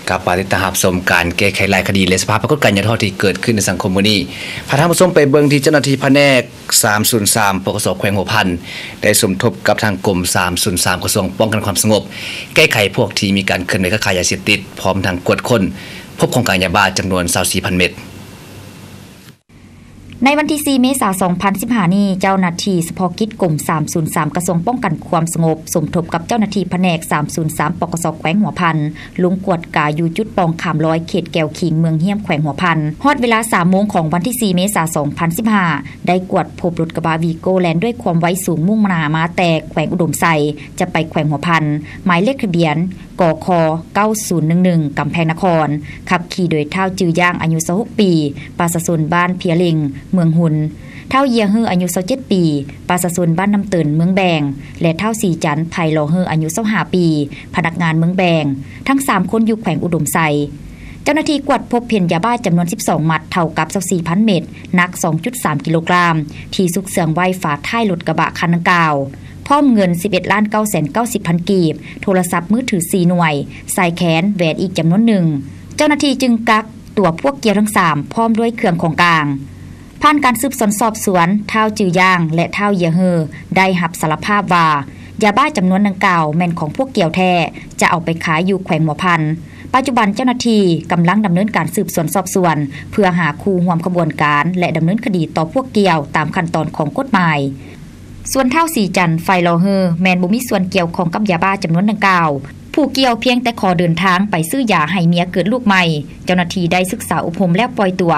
ກັບມາຕິດຕາມຮັບຊົມການແກ້ໄຂຫຼາຍຄະດີ ແລະ ສະພາບປາກົດການຍາມທອດທີ່ເກີດຂຶ້ນໃນສັງຄົມມື້ນີ້. ພາທ່ານຜູ້ຊົມໄປເບິ່ງທີ່ເຈົ້າໜ້າທີ່ພະແນກສາມສູນສາມ ປກສ ແຂວງຫົວພັນ ໄດ້ສົມທົບກັບທາງກົມສາມສູນສາມ ກະຊວງປ້ອງກັນຄວາມສະຫງົບ ແກ້ໄຂພວກທີ່ມີການເຄື່ອນໄຫວຄ້າຂາຍຢາເສບຕິດ ພ້ອມທັງກວດຄົ້ນ ພົບຂອງກາງຢາບ້າຈຳນວນຊາວສີ່ພັນເມັດ. ໃນວັນທີສີ່ ເມສາ ສອງພັນສິບຫ້ານີ້ ເຈົ້າໜ້າທີ່ສະເພາະກິດກົມສາມສູນສາມ ກະຊວງປ້ອງກັນຄວາມສະຫງົບ ສົມທົບກັບເຈົ້າໜ້າທີ່ພະແນກສາມສູນສາມ ປກສ ແຂວງຫົວພັນ ລົງກວດກາຢູ່ຈຸດປ່ອງຂາມລອຍ ເຂດແກ້ວຂິງ ເມືອງຮຽມ ແຂວງຫົວພັນ. ຮອດເວລາສາມໂມງຂອງວັນທີສີ່ ເມສາ ສອງພັນສິບຫ້າ ໄດ້ກວດພົບລົດກະບະວີໂກ້ແລ່ນດ້ວຍຄວາມໄວສູງ ມຸ່ງໜ້າມາແຕ່ແຂວງອຸດົມໄຊ ຈະໄປແຂວງຫົວພັນ, ໝາຍເລກທະບຽນ ກຂ ເກົ້າສູນໜຶ່ງໜຶ່ງ ກຳແພງນະຄອນ, ຂັບຂີ່ໂດຍທ້າວ ຈື່ຢ່າງ ອາຍຸຊາວຫົກປີ, ປະຊາຊົນບ້ານເພຍເຫຼັງ ເມືອງຮຸນ, ທ້າວ ເຢຍເຮີ ອາຍຸຊາວເຈັດປີ, ປະຊາຊົນບ້ານນ້ຳເຕີນ ເມືອງແບງ ແລະ ທ້າວ ສີຈັນ ໄພລໍເຮີ ອາຍຸຊາວຫ້າປີ, ພະນັກງານເມືອງແບງ, ທັງສາມຄົນຢູ່ແຂວງອຸດົມໄຊ. ເຈົ້າໜ້າທີ່ກວດພົບເຫັນຢາບ້າຈຳນວນສິບສອງມັດ ເທົ່າກັບຊາວສີ່ພັນເມັດ, ໜັກສອງຈຸດສາມກິໂລກຣາມ ທີ່ຊຸກເຊື່ອງໄວ້ຝາທ້າຍລົດກະບະຄັນດັ່ງກ່າວ. ພ້ອມເງິນສິບເອັດລ້ານເກົ້າແສນເກົ້າສິບພັນກີບ, ໂທລະສັບມືຖືສີ່ໜ່ວຍ, ສາຍແຂນ, ແຫວນອີກຈຳນວນໜຶ່ງ. ເຈົ້າໜ້າທີ່ຈຶ່ງກັກຕົວພວກກ່ຽວທັງສາມ ພ້ອມດ້ວຍເຄື່ອງຂອງກາງ. ຜ່ານການສືບສວນສອບສວນ, ທ້າວ ຈື່ຢ່າງ ແລະ ທ້າວ ເຢຍເຮີ ໄດ້ຮັບສາລະພາບວ່າ ຢາບ້າຈຳນວນດັ່ງກ່າວແມ່ນຂອງພວກກ່ຽວແທ້, ຈະເອົາໄປຂາຍຢູ່ແຂວງຫົວພັນ. ປັດຈຸບັນເຈົ້າໜ້າທີ່ກຳລັງດຳເນີນການສືບສວນສອບສວນ ເພື່ອຫາຄູ່ຮ່ວມຂະບວນການ ແລະ ດຳເນີນຄະດີຕໍ່ພວກກ່ຽວຕາມຂັ້ນຕອນຂອງກົດໝາຍ. ສ່ວນທ້າວ ສີຈັນ ໄຟລໍເຮີ ແມ່ນບໍ່ມີສ່ວນກ່ຽວຂ້ອງກັບຢາບ້າຈຳນວນດັ່ງກ່າວ. ຜູ້ກ່ຽວພຽງແຕ່ຂໍເດີນທາງໄປຊື້ຢາໃຫ້ເມຍເກີດລູກໃໝ່. ເຈົ້າໜ້າທີ່ໄດ້ສຶກສາອົບຮົມແລ້ວປ່ອຍຕົວ.